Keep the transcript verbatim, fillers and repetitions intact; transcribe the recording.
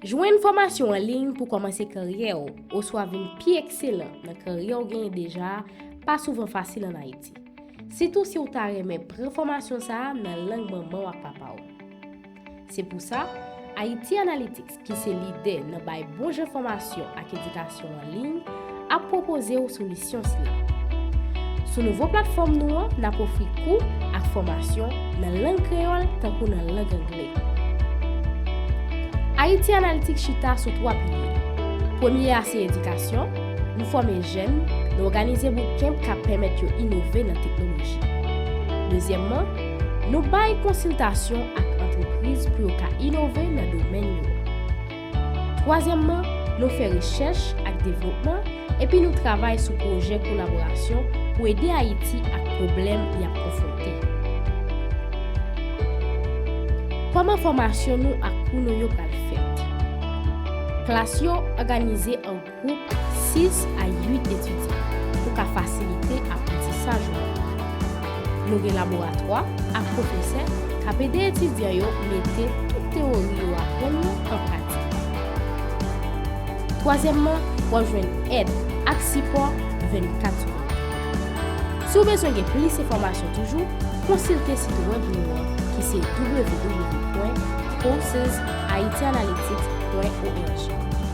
Jwenn fòmasyon an liy pou kòmanse karyè w oswa vin pi ekselan nan karyè w genyen deja a pa souvan fasil ann Ayiti. Sitou si w ta renmen pran fòmasyon sa a nan lang manman w ak papa w. Se pou sa, Haiti Analytics, ki se lidè nan bay bon jan fòmasyon ak edikasyon an liy, ap pwopoze w solisyon sila. Sou nouvo platfòm nou an, n ap ofri kou ak fòmasyon nan lang kreyòl tankou nan lang angle. Haiti Analytics chita sou twa pilye. Premye a se edikasyon, nou fòme jèn, nou òganize bootcamp k ap pèmèt yo inove nan teknoloji. Dezyèmman, nou bay konsiltasyon ak antrepriz pou yo ka inove nan domèn yo. Twazyèmman, nou fè rechèch ak devlopman, epi nou travay sou pwojè kolaborasyon pou ede Ayiti ak pwoblèm y ap konfwonte. Kòman fòmasyon nou ak kou nou yo pral fèt? Klas yo òganize an gwoup sis a uit etidyan pou ka fasilite aprantisaj ou. Nou gen laboratwa ak pwofesè k ap ede etidyan yo mete tout teyori yo aprann yo an pratik. Twazyèmman, w ap jwenn èd ak sipò vennkat sou vennkat. Si w bezwen gen plis enfòmasyon toujou, konsilte sit wèb nou an ki se w w w pwen courses haiti analytics pwen org.